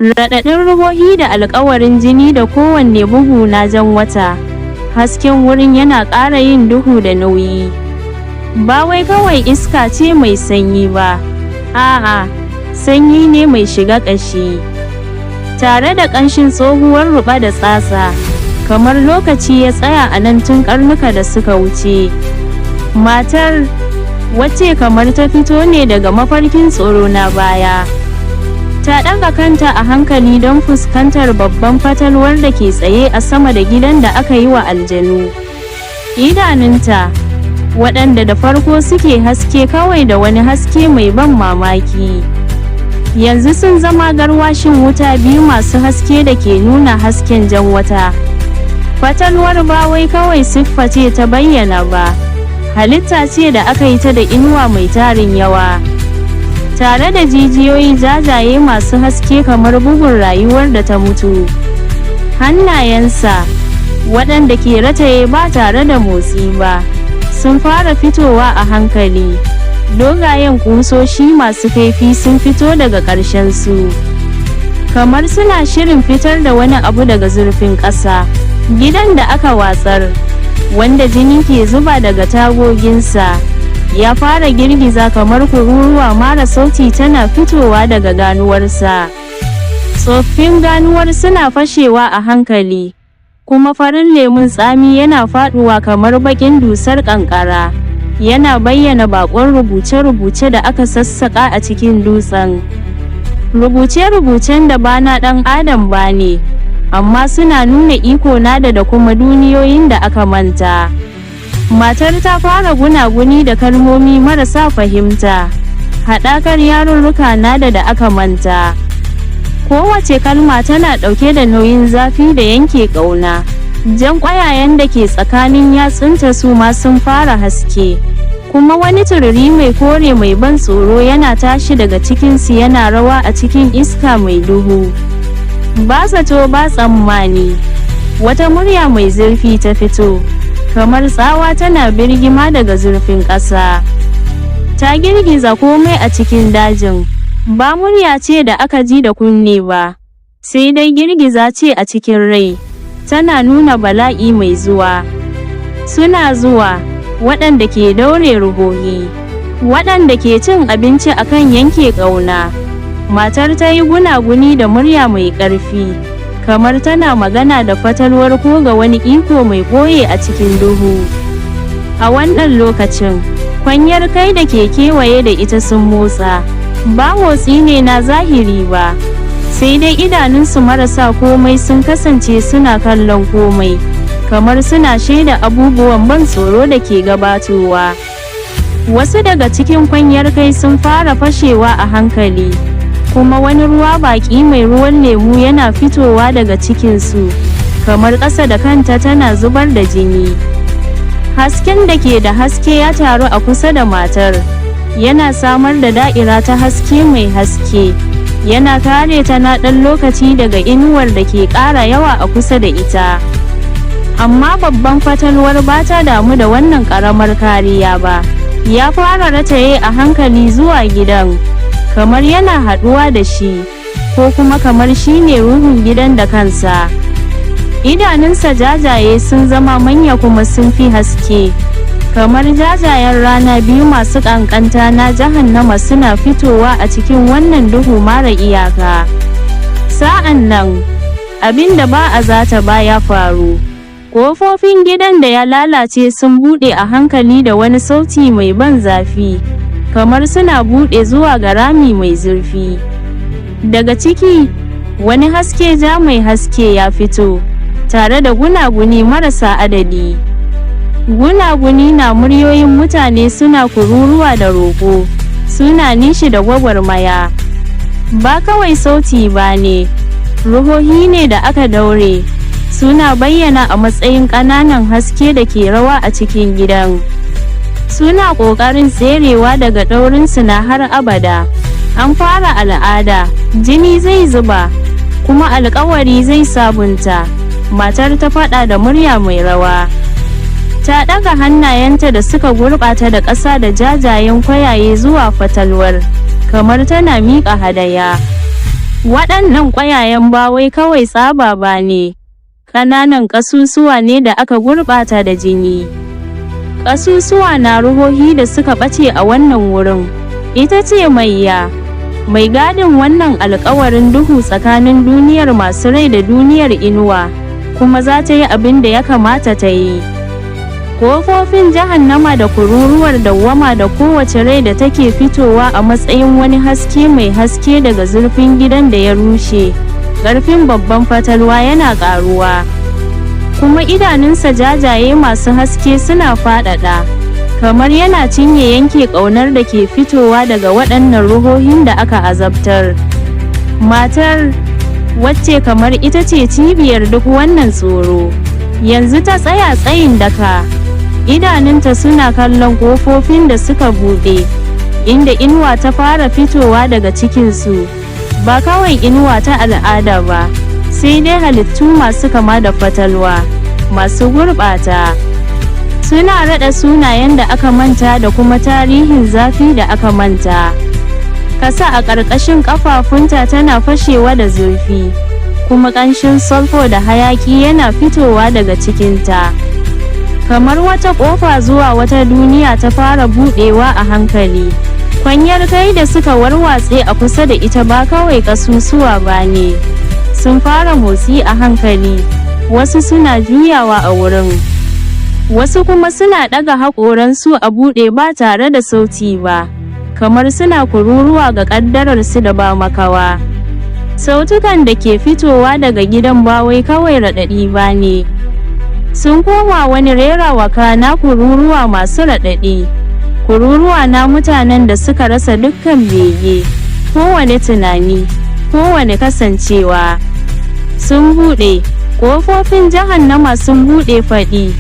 Raɗaɗin ruhohi da alkawarin jini da kowanne bugu na jan wata. Hasken wurin yana ƙara yin duhu da nauyi. Ba wai kawai iska ce mai sanyi ba, a'a, sanyi ne mai shiga ƙashi. Tare da ƙanshin tsohuwar ruɓa da tsatsa, kamar lokaci ya tsaya a nan tun ƙarnuka da suka wuce. Matar, wacce kamar ta fito ne daga mafarkin tsoro na baya, ta ɗaga kanta a hankali don fuskantar babban fatalwar da ke tsaye a sama da gidan da aka yi wa aljanu. Idanunta, waɗanda da farko suke haske kawai da wani haske mai ban mamaki, yanzu sun zama garwashin wuta biyu masu haske da ke nuna hasken jan wata. Fatalwar ba wai kawai siffa ce ta bayyana ba, halitta ce da aka yi ta da inuwa mai tarin yawa, tare da jijiyoyi jajaye masu haske kamar bugun rayuwar da ta mutu. Hannayensa, waɗanda ke rataye ba tare da motsi ba, sun fara fitowa a hankali. Dogayen kusoshi masu kaifi sun fito daga ƙarshen su, kamar suna shirin fitar da wani abu daga zurfin ƙasa. Gidan da aka watsar, wanda jini ke zuba daga tagoginsa, ya fara girgiza kamar kururuwa mara sauti tana fitowa daga ganuwarsa. Tsoffin ganuwar suna fashewa a hankali, kuma farin lemun tsami yana faduwa kamar bakin dusar kankara, yana bayyana bakon rubuce-rubuce da aka sassaka a cikin dutsen. Rubuce-rubucen da ba na ɗan adam ba ne, amma suna nuna iko nada da kuma duniyoyin da aka manta. Matar ta fara gunaguni da kalmomi marasa fahimta, haɗakar yarurruka nada da aka manta. Kowace kalma tana ɗauke da nauyin zafi da yanke ƙauna. Jan ƙwayayen da ke tsakanin yatsunta su ma sun fara haske, kuma wani tururi mai kore mai ban tsoro yana tashi daga cikinsu, yana rawa a cikin iska mai duhu. Ba zato ba tsammani, wata murya mai zurfi ta fito, kamar tsawa tana birgima daga zurfin ƙasa. Ta girgiza komai a cikin dajin. Ba murya ce da aka ji da kunne ba, sai dai girgiza ce a cikin rai. Tana nuna bala'i mai zuwa. Suna zuwa, waɗanda ke daure ruhohi, waɗanda ke cin abinci akan yanke ƙauna. Matar ta yi gunaguni da murya mai ƙarfi, kamar tana magana da fatalwar ko ga wani iko mai ɓoye a cikin duhu. A wannan lokacin, kwanyar kai da ke kewaye da ita sun motsa. Ba motsi ne na zahiri ba, sai dai idanunsu marasa komai sun kasance suna kallon komai, kamar suna shaida abubuwan ban tsoro da ke gabatowa. Wasu daga cikin kwanyar kai sun fara fashewa a hankali, kuma wani ruwa baki mai ruwan lemu yana fitowa daga cikinsu, kamar ƙasa da kanta tana zubar da jini. Hasken da ke da haske ya taru a kusa da matar, yana samar da da'ira ta haske mai haske, yana kare ta na ɗan lokaci daga inuwar da ke ƙara yawa a kusa da ita. Amma babban fatalwar ba ta damu da wannan ƙaramar kariya ba. Ya fara rataye a hankali zuwa gidan, kamar yana haɗuwa da shi, ko kuma kamar shi ne ruhun gidan da kansa. Idanunsa jajaye sun zama manya kuma sun fi haske, kamar jajayen rana biyu masu ƙanƙanta na jahannama suna fitowa a cikin wannan duhu mara iyaka. Sa'an nan, abin da ba a zata ba ya faru. Ƙofofin gidan da ya lalace sun buɗe a hankali da wani sauti mai ban zafi, kamar suna buɗe zuwa ga rami mai zurfi. Daga ciki, wani haske ja mai haske ya fito, tare da gunaguni marasa adadi. Gunaguni na muryoyin mutane suna kururuwa da roƙo, suna nishi da gwagwarmaya. Ba kawai sauti ba ne, ruhohi ne da aka daure, suna bayyana a matsayin ƙananan haske da ke rawa a cikin gidan. Suna ƙoƙarin tserewa daga ɗaurinsu na har abada. An fara al'ada, jini zai zuba, kuma alkawari zai sabunta, matar ta faɗa da murya mai rawa. Ta ɗaga hannayenta da suka gurɓata da ƙasa da jajayen kwayaye zuwa fatalwar, kamar tana miƙa hadaya. Waɗannan ƙwayayen ba wai kawai tsaba ba ne, ƙananan ƙasusuwa ne da aka gurɓata da jini. Ƙasusuwa na ruhohi da suka ɓace a wannan wurin. Ita ce Maiya, mai gadin wannan alkawarin duhu tsakanin duniyar masu rai da duniyar inuwa, kuma za ta yi abin da ya kamata ta yi. Kofofin jahannama da kururuwar dawwama da kowace rai da take fitowa a matsayin wani haske mai haske daga zurfin gidan da ya rushe. Ƙarfin babban fatalwa yana ƙaruwa. Kuma idanunsa jajaye masu haske suna faɗaɗa, kamar yana cinye yanke ƙaunar da ke fitowa daga waɗannan ruhohin da aka azabtar. Matar, wacce kamar ita ce cibiyar duk wannan tsoro, yanzu ta tsaya tsayin daka. Idanunta suna kallon ƙofofin da suka buɗe, inda inuwa ta fara fitowa daga cikinsu. Ba kawai inuwa ta al'ada ba, sai dai halittu masu kama da fatalwa, masu gurɓata. Suna raɗa sunayen da aka manta da kuma tarihin zafi da aka manta. Kasa a ƙarƙashin ƙafafunta tana fashewa da zurfi, kuma ƙanshin sulfur da hayaƙi yana fitowa daga cikinta. Kamar wata ƙofa zuwa wata duniya ta fara buɗewa a hankali. Kwanyar kai da suka warwatse a kusa da ita ba kawai ƙasusuwa ba ne. Sun fara motsi a hankali, wasu suna juyawa a wurin. Wasu kuma suna ɗaga haƙoransu a buɗe ba tare da sauti ba, kamar suna kururuwa ga ƙaddararsu da ba makawa. Sautukan da ke fitowa daga gidan ba wai kawai raɗaɗi ba ne. Sun koma wani rera waka na kururuwa masu raɗaɗi. Kururuwa na mutanen da suka rasa dukkan bege, kowane tunani, kowane kasancewa. Sun buɗe, ƙofofin jahannama sun buɗe faɗi.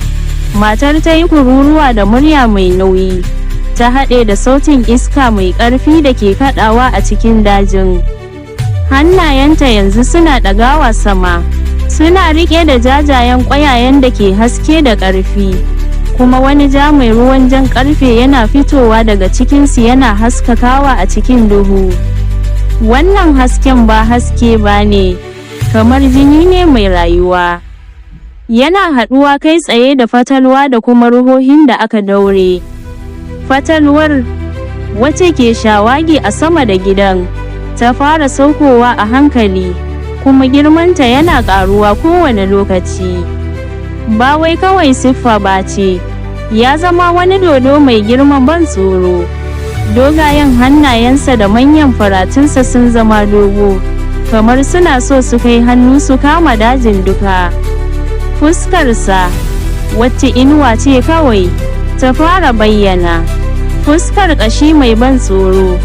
Matar ta yi kururuwa da murya mai nauyi, ta haɗe da sautin iska mai ƙarfi da ke kaɗawa a cikin dajin. Hannayenta yanzu suna ɗagawa sama, suna riƙe da jajayen ƙwayayen da ke haske da ƙarfi. Kuma wani ja mai ruwan jan ƙarfe yana fitowa daga cikinsu yana haskakawa a cikin duhu. Wannan hasken ba haske ba ne, kamar jini ne mai rayuwa. Yana haɗuwa kai tsaye da fatalwa da kuma ruhohin da aka daure. Fatalwar, wacce ke shawagi a sama da gidan, ta fara saukowa a hankali, kuma girmanta yana ƙaruwa kowane lokaci. Ba wai kawai siffa ba ce, ya zama wani dodo mai girman ban tsoro. Dogayen hannayensa da manyan faratunsa sun zama dogo, kamar suna so su kai hannu su kama dajin duka. Fuskarsa, wacce inuwa ce kawai, ta fara bayyana. Fuskar ƙashi mai ban tsoro,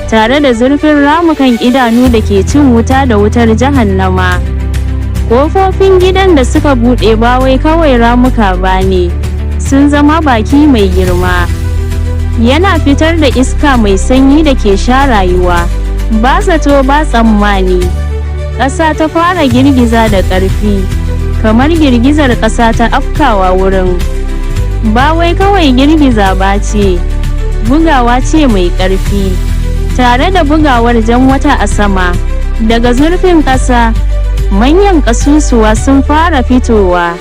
tare da zurfin ramukan idanu da ke cin wuta da wutar jahannama. Ƙofofin gidan da suka buɗe ba wai kawai ramuka ba ne, sun zama baki mai girma. Yana fitar da iska mai sanyi da ke sha rayuwa, ba zato ba tsammani. Ƙasa ta fara girgiza da ƙarfi, kamar girgizar ƙasa ta afkawa wurin. Ba wai kawai girgiza ba ce, bugawa ce mai ƙarfi, tare da bugawar jan wata a sama. Daga zurfin ƙasa, manyan ƙasusuwa sun fara fitowa.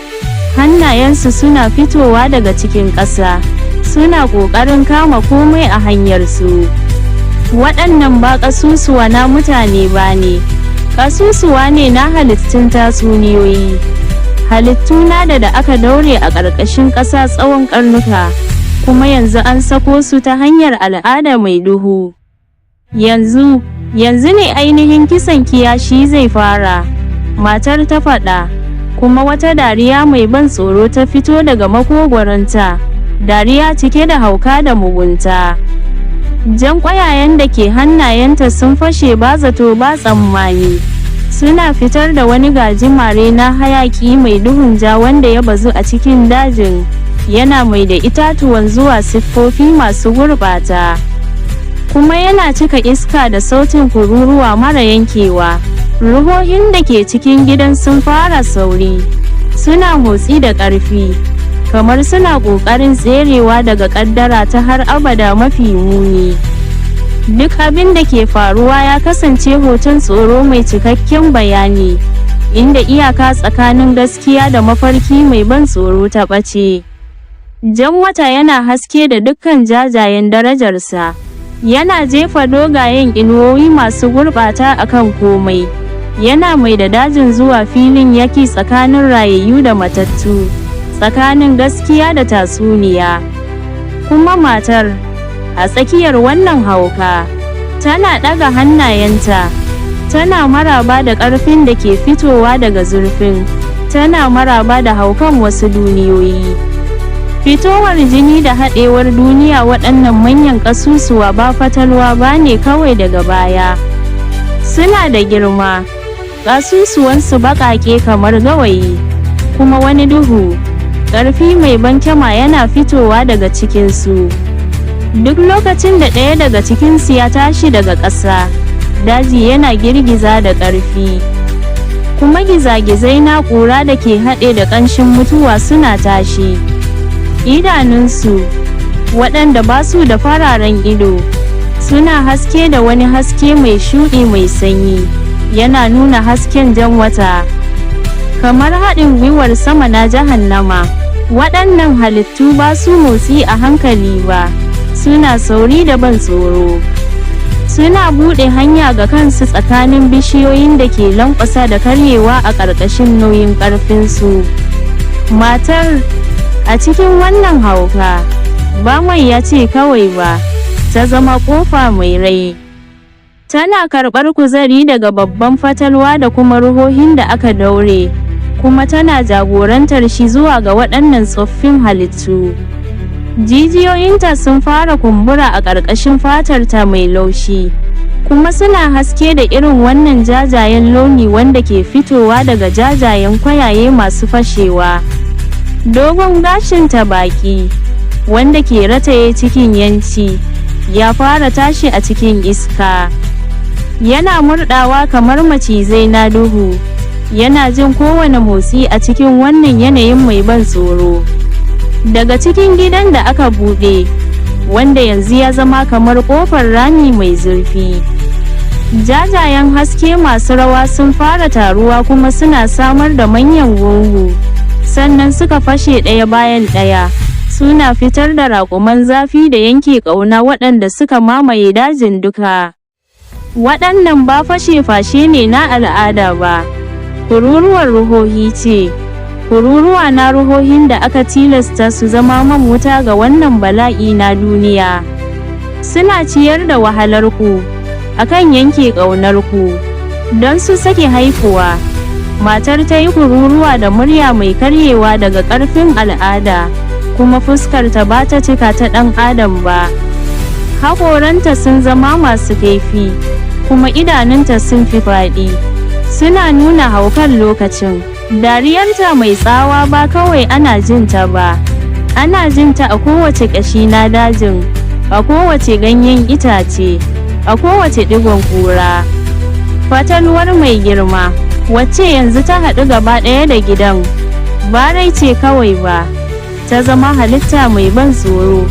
Hannayensu suna fitowa daga cikin ƙasa, suna ƙoƙarin kama komai a hanyarsu. Waɗannan ba ƙasusuwa na mutane ba ne, ƙasusuwa ne na halittun tatsuniyoyi. Halittu na da aka daure a ƙarƙashin ƙasa tsawon ƙarnuka, kuma yanzu an sako su ta hanyar al'ada mai duhu. Yanzu, yanzu ne ainihin kisan kiyashi zai fara, matar ta faɗa, kuma wata dariya mai ban tsoro ta fito daga makogwaronta, dariya cike da hauka da mugunta. Jan ƙwayayen da ke hannayenta sun fashe ba zato ba tsammani. Suna fitar da wani gajimare na hayaƙi mai duhun ja wanda ya bazu a cikin dajin, yana mai da itatuwan zuwa siffofi masu gurɓata. Kuma yana cika iska da sautin kururuwa mara yankewa. Ruhohin da ke cikin gidan sun fara sauri, suna motsi da ƙarfi, kamar suna ƙoƙarin tserewa daga ƙaddara ta har abada mafi muni. Duk abin da ke faruwa ya kasance hoton tsoro mai cikakken bayani, inda iyaka tsakanin gaskiya da mafarki mai ban tsoro ta ɓace. Jan wata yana haske da dukkan jajayen darajarsa. Yana jefa dogayen inuwoyi masu gurɓata akan komai. Yana mai da dajin zuwa filin yaki tsakanin rayayyu da matattu, tsakanin gaskiya da tatsuniya. Kuma matar, a tsakiyar wannan hauka, tana ɗaga hannayenta, tana maraba da ƙarfin da ke fitowa daga zurfin, tana maraba da haukan wasu duniyoyi. Fitowar jini da haɗewar duniya. Waɗannan manyan ƙasusuwa ba fatalwa ba ne kawai daga baya. Suna da girma, ƙasusuwansu baƙaƙe kamar gawayi, kuma wani duhu, ƙarfi mai bankyama yana fitowa daga cikinsu. Duk lokacin da ɗaya daga cikinsu ya tashi daga ƙasa, daji yana girgiza da ƙarfi. Kuma gizagizai na ƙura da ke haɗe da ƙanshin mutuwa suna tashi. Idanunsu, waɗanda ba su da fararen ido, suna haske da wani haske mai shuɗi mai sanyi, yana nuna hasken jan wata. Kamar haɗin gwiwar sama na jahannama, waɗannan halittu ba su motsi a hankali ba, suna sauri da ban tsoro. Suna buɗe hanya ga kansu tsakanin bishiyoyin da ke lankwasa da karyewa a ƙarƙashin nauyin ƙarfinsu. Matar, a cikin wannan hauka, ba mai ya ce kawai ba, ta zama ƙofa mai rai. Tana karɓar kuzari daga babban fatalwa da kuma ruhohin da aka daure, kuma tana jagorantar shi zuwa ga waɗannan tsoffin halittu. Jijiyoyinta sun fara kumbura a ƙarƙashin fatarta mai laushi, kuma suna haske da irin wannan jajayen launi wanda ke fitowa daga jajayen kwayaye masu fashewa. Dogon gashinta baƙi, wanda ke rataye cikin yanci, ya fara tashi a cikin iska. Yana murɗawa kamar macizai na duhu, yana jin kowane motsi a cikin wannan yanayin mai ban tsoro. Daga cikin gidan da aka buɗe, wanda yanzu ya zama kamar ƙofar rami mai zurfi, jajayen haske masu rawa sun fara taruwa kuma suna samar da manyan gungu. Sannan suka fashe ɗaya bayan ɗaya, suna fitar da raƙuman zafi da yanke ƙauna waɗanda suka mamaye dajin duka. Waɗannan ba fashe-fashe ne na al'ada ba, kururuwar ruhohi ce. Kururuwa na ruhohin da aka tilasta su zama man wuta ga wannan bala'i na duniya. Suna ciyar da wahalarku, akan yanke ƙaunarku, don su sake haifuwa. Matar ta yi kururuwa da murya mai karyewa daga ƙarfin al'ada, kuma fuskarta ba ta cika ta ɗan adam ba. Haƙoranta sun zama masu kaifi, kuma idanunta sun fi faɗi. Suna nuna haukan lokacin. Dariyarta mai tsawa ba kawai ana jinta ba, ana jinta a kowace ƙashi na dajin, a kowace ganyen itace, a kowace ɗigon ƙura. Fatalwar mai girma, wacce yanzu ta haɗu gaba ɗaya da gidan, ba rai ce kawai ba, ta zama halitta mai ban tsoro.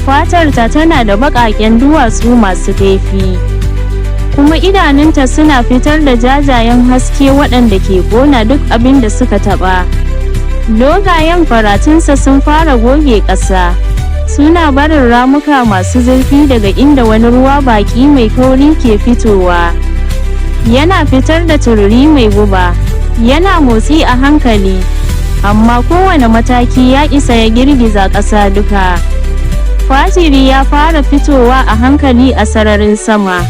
Fatarta tana da baƙaƙen duwatsu masu kaifi, kuma idanunta suna fitar da jajayen haske waɗanda ke ƙona duk abin da suka taɓa. Dogayen faratunsa sun fara goge ƙasa, suna barin ramuka masu zurfi daga inda wani ruwa baƙi mai kauri ke fitowa. Yana fitar da tururi mai guba, yana motsi a hankali, amma kowane mataki ya isa ya girgiza ƙasa duka. Fajiri ya fara fitowa a hankali a sararin sama,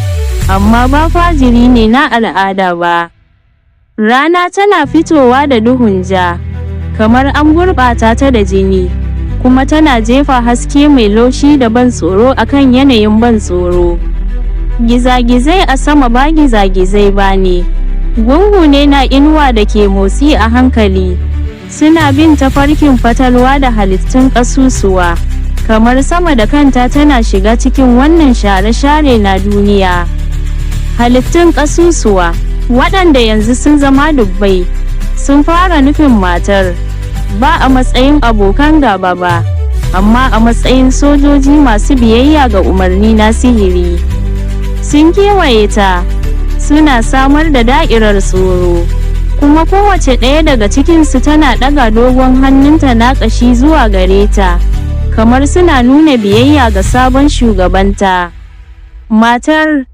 amma ba fajiri ne na al'ada ba. Rana tana fitowa da duhun ja, kamar an gurɓata ta da jini, kuma tana jefa haske mai laushi da ban tsoro akan yanayin ban tsoro. Gizagizai a sama ba gizagizai ba ne, gungu ne na inuwa da ke motsi a hankali, suna bin tafarkin fatalwa da halittun ƙasusuwa, kamar sama da kanta tana shiga cikin wannan share-share na duniya. Halittun ƙasusuwa, waɗanda yanzu sun zama dubbai, sun fara nufin matar, ba a matsayin abokan gaba ba, amma a matsayin sojoji masu biyayya ga umarni na sihiri. Sun kewaye ta, suna samar da da'irar tsoro. Kuma kowace ɗaya daga cikinsu tana ɗaga dogon hannunta na ƙashi zuwa gare ta, kamar suna nuna biyayya ga sabon shugabanta. Matar,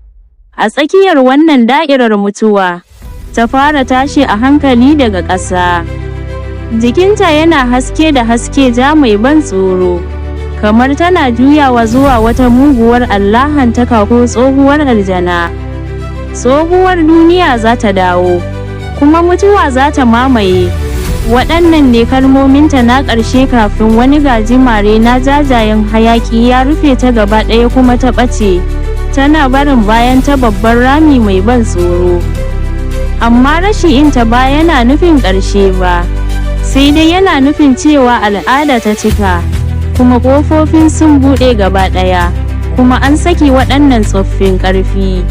a tsakiyar wannan da'irar mutuwa, ta fara tashi a hankali daga ƙasa. Jikinta yana haske da haske ja mai ban tsoro, kamar tana juyawa zuwa wata muguwar allahantaka ko tsohuwar aljana. Tsohuwar duniya za ta dawo, kuma mutuwa za ta mamaye. Waɗannan ne kalmominta na ƙarshe kafin wani gajimare na jajayen hayaƙi ya rufe ta gaba ɗaya kuma ta ɓace, tana barin bayan ta babban rami mai ban tsoro. Amma rashin ta ba yana nufin ƙarshe ba, sai dai yana nufin cewa al'ada ta cika, kuma ƙofofin sun buɗe gaba ɗaya, kuma an saki waɗannan tsoffin ƙarfi.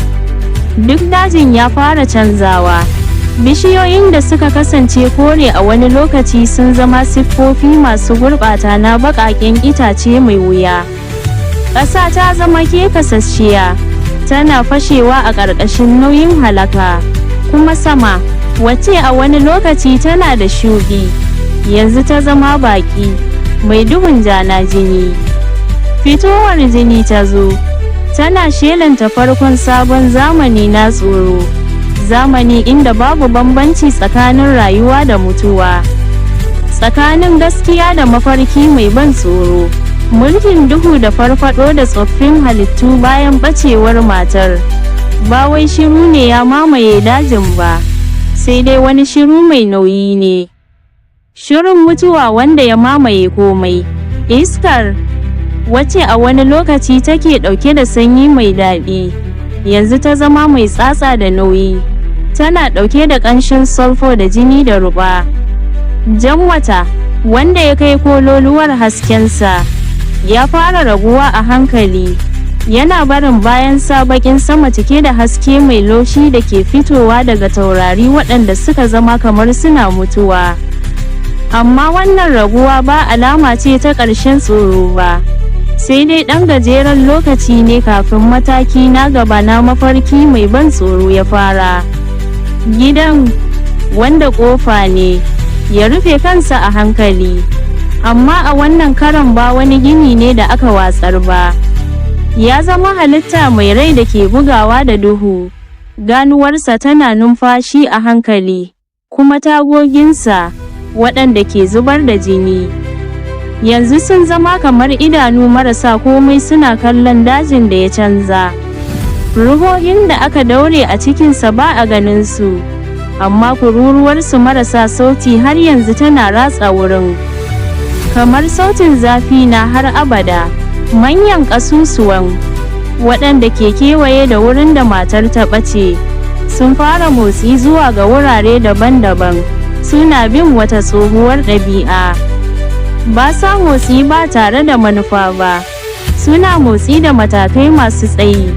Duk dajin ya fara canzawa. Bishiyoyin da suka kasance kore a wani lokaci sun zama siffofi masu gurɓata na baƙaƙen itace mai wuya. Ƙasa ta zama kekasasshiya, tana fashewa a ƙarƙashin nauyin halaka. Kuma sama, wacce a wani lokaci tana da shuɗi, yanzu ta zama baƙi, mai duhun jana jini. Fitowar jini ta zo, tana shelanta farkon sabon zamani na tsoro. Zamani inda babu bambanci tsakanin rayuwa da mutuwa, tsakanin gaskiya da mafarki mai ban tsoro. Mulkin duhu da farfado da tsoffin halittu bayan bacewar matar. Ba wai shiru ne ya mamaye dajin ba, sai dai wani shiru mai nauyi ne. Shirin mutuwa wanda ya mamaye komai. Iskar, wacce a wani lokaci take ɗauke da sanyi mai daɗi, yanzu ta zama mai tsatsa da nauyi. Tana ɗauke da ƙanshin sulfur da jini da ruɓa. Jan wata, wanda ya kai kololuwar haskensa, ya fara raguwa a hankali. Yana barin bayan baƙin sama cike da haske mai laushi da ke fitowa daga taurari waɗanda suka zama kamar suna mutuwa. Amma wannan raguwa ba alama ce ta ƙarshen tsoro ba, sai dai ɗan gajeren lokaci ne kafin mataki na gaba na mafarki mai ban tsoro ya fara. Gidan, wanda ƙofa ne, ya rufe kansa a hankali. Amma a wannan karon ba wani gini ne da aka watsar ba. Ya zama halitta mai rai da ke bugawa da duhu. Ganuwarsa tana numfashi a hankali, kuma tagoginsa, waɗanda ke zubar da jini, yanzu sun zama kamar idanu marasa komai suna kallon dajin da ya canza. Ruhohin da aka daure a cikinsa ba a ganin su, amma kururuwarsu marasa sauti har yanzu tana ratsa wurin, kamar sautin zafi na har abada. Manyan ƙasusuwan, waɗanda ke kewaye da wurin da matar ta ɓace, sun fara motsi zuwa ga wurare daban-daban, suna bin wata tsohuwar ɗabi'a. Ba sa motsi ba tare da manufa ba, suna motsi da matakai masu tsayi.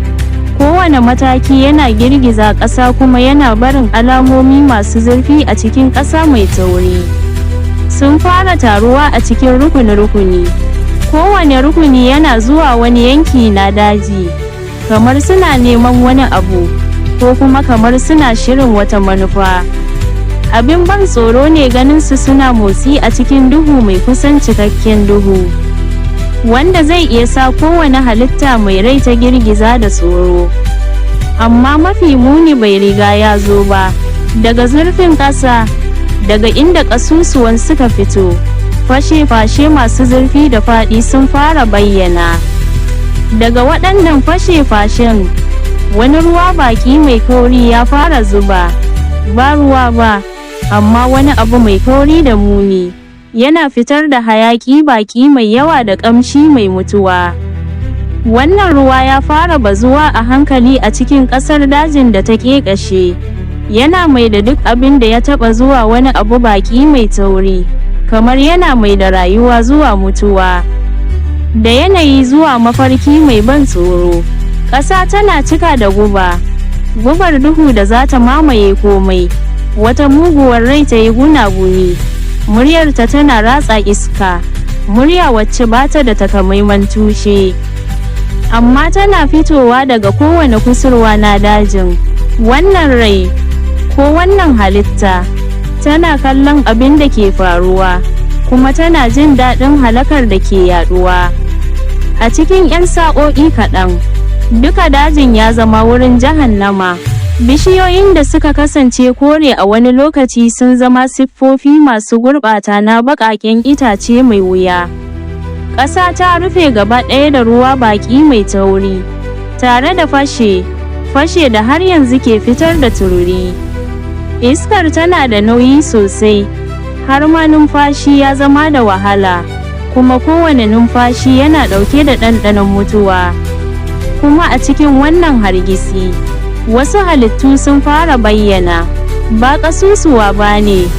Kowane mataki yana girgiza ƙasa kuma yana barin alamomi masu zurfi a cikin ƙasa mai tauri. Sun fara taruwa a cikin rukuni-rukuni. Kowane rukuni yana zuwa wani yanki na daji, kamar suna neman wani abu, ko kuma kamar suna shirin wata manufa. Abin ban tsoro ne ganin su suna motsi a cikin duhu mai kusan cikakken duhu, wanda zai iya sa kowane halitta mai rai ta girgiza da tsoro. Amma mafi muni bai riga ya zo ba. Daga zurfin ƙasa, daga inda ƙasusuwan suka fito, fashe-fashe masu zurfi da faɗi sun fara bayyana. Daga waɗannan fashe-fashen, wani ruwa baƙi mai kauri ya fara zuba. Ba ruwa ba, amma wani abu mai kauri da muni, yana fitar da hayaƙi baƙi mai yawa da ƙamshi mai mutuwa. Wannan ruwa ya fara bazuwa a hankali a cikin ƙasar dajin da ta ƙeƙashe, yana mai da duk abin da ya taɓa zuwa wani abu baƙi mai tauri, kamar yana mai da rayuwa zuwa mutuwa, da yanayi zuwa mafarki mai ban tsoro. Ƙasa tana cika da guba, gubar duhu da za ta mamaye komai. Wata muguwar rai ta yi gunaguni, muryarta tana ratsa iska, murya wacce ba ta da takamaiman tushe. Amma tana fitowa daga kowane kusurwa na dajin. Wannan rai, ko wannan halitta, tana kallon abin da ke faruwa, kuma tana jin daɗin halakar da ke yaduwa. A cikin 'yan sa'o'i kaɗan, duka dajin ya zama wurin jahannama. Bishiyoyin da suka kasance kore a wani lokaci sun zama siffofi masu gurɓata na baƙaƙen itace mai wuya. Ƙasa ta rufe gaba ɗaya da ruwa baƙi mai tauri, tare da fashe, fashe da har yanzu ke fitar da tururi. Iskar tana da nauyi sosai, har ma numfashi ya zama da wahala, kuma kowane numfashi yana ɗauke da ɗanɗanon mutuwa. Kuma a cikin wannan hargitsi, wasu halittu sun fara bayyana, ba ƙasusuwa ba ne,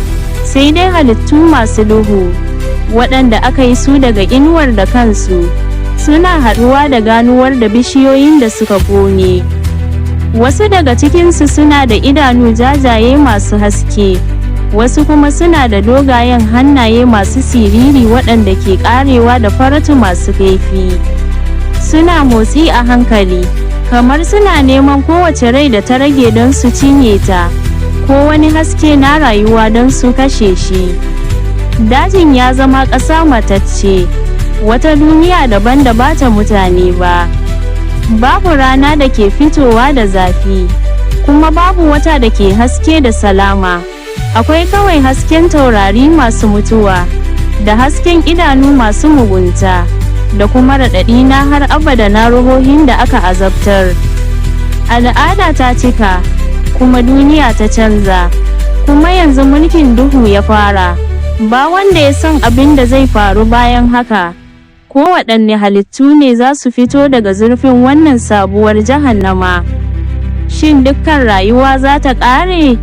sai dai halittu masu duhu, waɗanda aka yi su daga inuwar da kansu, suna haɗuwa da ganuwar da bishiyoyin da suka ƙone. Wasu daga cikinsu suna da idanu jajaye masu haske, wasu kuma suna da dogayen hannaye masu siriri waɗanda ke ƙarewa da faratu masu kaifi. Suna motsi a hankali, kamar suna neman kowace rai da ta rage don su cinye ta, ko wani haske na rayuwa don su kashe shi. Dajin ya zama ƙasa matacce, wata duniya daban da bata mutane ba. Babu rana da ke fitowa da zafi, kuma babu wata da ke haske da salama. Akwai kawai hasken taurari masu mutuwa, da hasken idanu masu mugunta, da kuma raɗaɗi na har abada na ruhohin da aka azabtar. Al'ada ta cika, kuma duniya ta canza, kuma yanzu mulkin duhu ya fara. Ba wanda ya san abin da zai faru bayan haka. Ko waɗanne halittu ne za su fito daga zurfin wannan sabuwar jahannama? Shin dukkan rayuwa za ta ƙare?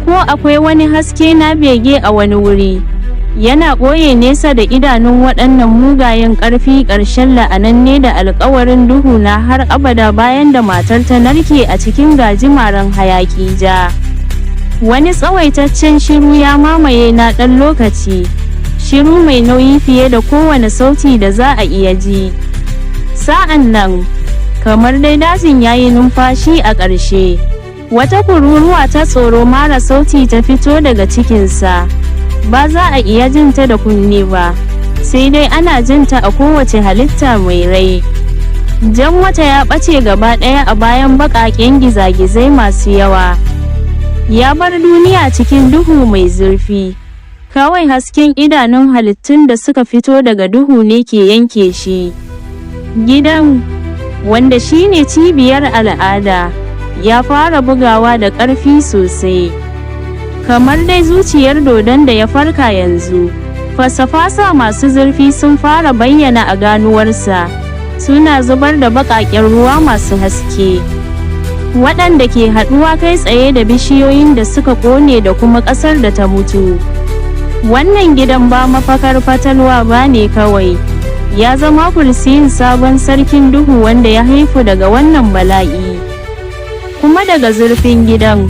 Ko akwai wani haske na bege a wani wuri? Yana ɓoye nesa da idanun waɗannan mugayen ƙarfi, ƙarshen la'ananne da alƙawarin duhu na har abada, bayan da matar ta narke a cikin gajimaren hayaƙi ja. Wani tsawaitaccen shiru ya mamaye na ɗan lokaci. Shiru mai nauyi fiye da kowane sauti da za a iya ji. Sa'an nan, kamar dai dajin ya yi numfashi a ƙarshe, wata kururuwa ta tsoro mara sauti ta fito daga cikinsa. Ba za a iya jin ta da kunne ba, sai dai ana jin ta a kowace halitta mai rai. Jan wata ya ɓace gaba ɗaya a bayan baƙaƙen gizagizai masu yawa. Ya bar duniya cikin duhu mai zurfi. Kawai hasken idanun halittun da suka fito daga duhu ne ke yanke shi. Gidan, wanda shine cibiyar al'ada, ya fara bugawa da ƙarfi sosai. Kamar dai zuciyar dodon da ya farka yanzu. Fasa-fasa masu zurfi sun fara bayyana a ganuwarsa, suna zubar da baƙaƙen ruwa masu haske, waɗanda ke haɗuwa kai tsaye da bishiyoyin da suka ƙone da kuma ƙasar da ta mutu. Wannan gidan ba mafakar fatalwa ba ne kawai, ya zama kursiyin sabon sarkin duhu wanda ya haifu daga wannan bala'i. Kuma daga zurfin gidan,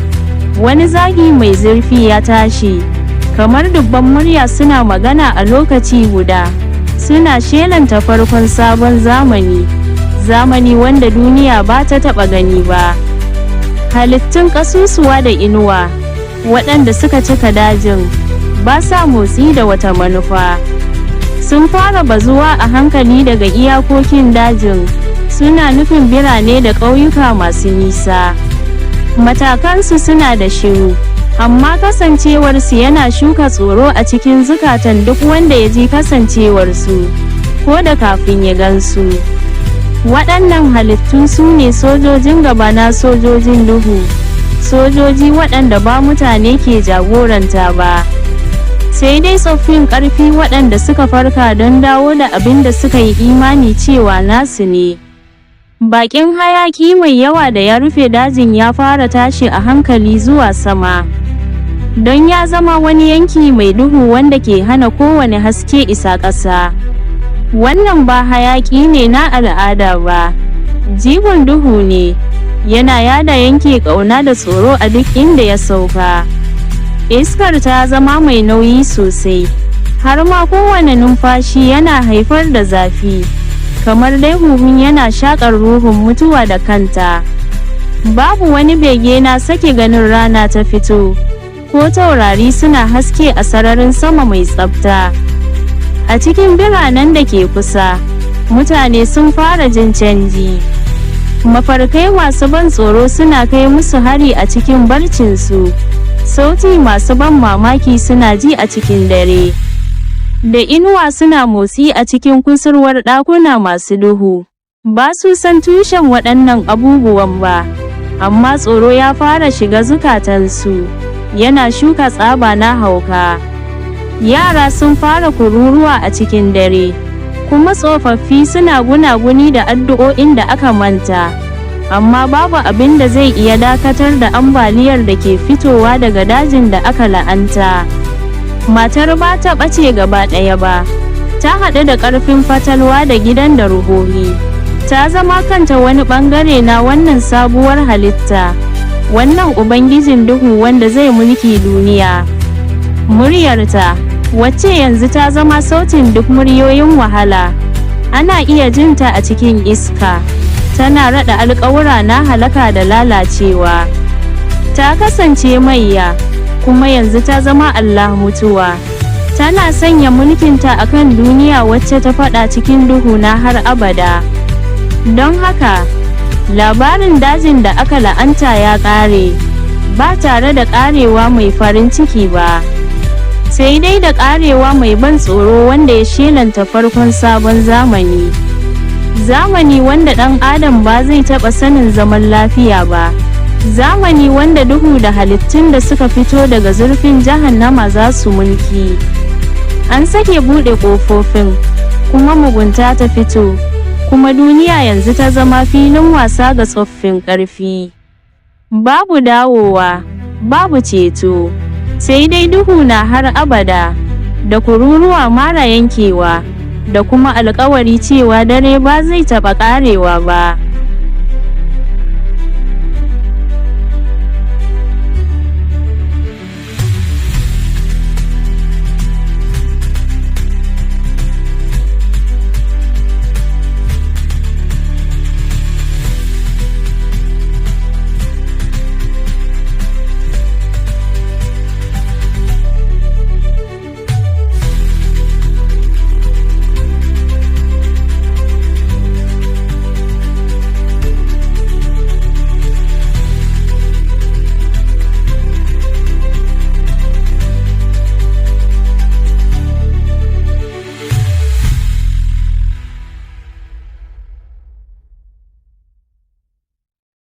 wani zagi mai zurfi ya tashi, kamar dubban murya suna magana a lokaci guda, suna shelanta farkon sabon zamani, zamani wanda duniya ba ta taɓa gani ba. Halittun ƙasusuwa da inuwa, waɗanda suka cika dajin, ba sa motsi da wata manufa. Sun fara bazuwa a hankali daga iyakokin dajin, suna nufin birane da ƙauyuka masu nisa. Matakansu suna da shiru, amma kasancewarsu yana shuka tsoro a cikin zukatan duk wanda ya ji kasancewarsu, ko da kafin ya gansu. Waɗannan halittu su ne sojojin gaba na sojojin duhu, sojoji waɗanda ba mutane ke jagoranta ba, sai dai tsoffin ƙarfi waɗanda suka farka don dawo da abin da suka yi imani cewa nasu ne. Baƙin hayaƙi mai yawa da ya rufe dajin ya fara tashi a hankali zuwa sama, don ya zama wani yanki mai duhu wanda ke hana kowane haske isa ƙasa. Wannan ba hayaƙi ne na al'ada ba, jigon duhu ne, yana yada yanke ƙauna da tsoro a duk inda ya sauka. Iskar ta zama mai nauyi sosai, har ma kowane numfashi yana haifar da zafi. Kamar dai huhun yana shakar ruhun mutuwa da kanta. Babu wani bege na sake ganin rana ta fito, ko taurari suna haske a sararin sama mai tsafta. A cikin biranen da ke kusa, mutane sun fara jin canji. Mafarkai masu ban tsoro suna kai musu hari a cikin barcinsu. Sauti masu ban mamaki suna ji a cikin dare. Da inuwa suna motsi a cikin kusurwar ɗakuna masu duhu. Ba su san tushen waɗannan abubuwan ba, amma tsoro ya fara shiga zukatansu, yana shuka tsaba na hauka. Yara sun fara kururuwa a cikin dare, kuma tsofaffi suna gunaguni da addu'o'in da aka manta. Amma babu abin da zai iya dakatar da ambaliyar da ke fitowa daga dajin da aka la'anta. Matar ba ta ɓace gaba ɗaya ba, ta haɗu da ƙarfin fatalwa da gidan da ruhohi. Ta zama kanta wani ɓangare na wannan sabuwar halitta, wannan ubangijin duhu wanda zai mulki duniya. Muryarta, wacce yanzu ta zama sautin duk muryoyin wahala, ana iya jinta a cikin iska, tana raɗa alƙawura na halaka da lalacewa. Ta kasance mayya, kuma yanzu ta zama Allah mutuwa. Tana sanya mulkinta akan duniya wacce ta faɗa cikin duhu na har abada. Don haka, labarin dajin da aka la'anta ya ƙare, ba tare da ƙarewa mai farin ciki ba, sai dai da ƙarewa mai ban tsoro wanda ya shelanta farkon sabon zamani. Zamani wanda ɗan adam ba zai taɓa sanin zaman lafiya ba. Zamani wanda duhu da halittun da suka fito daga zurfin jahannama za su mulki. An sake buɗe ƙofofin, kuma mugunta ta fito, kuma duniya yanzu ta zama filin wasa ga tsoffin ƙarfi. Babu dawowa, babu ceto, sai dai duhu na har abada, da kururuwa mara yankewa, da kuma alkawari cewa dare ba zai taɓa ƙarewa ba.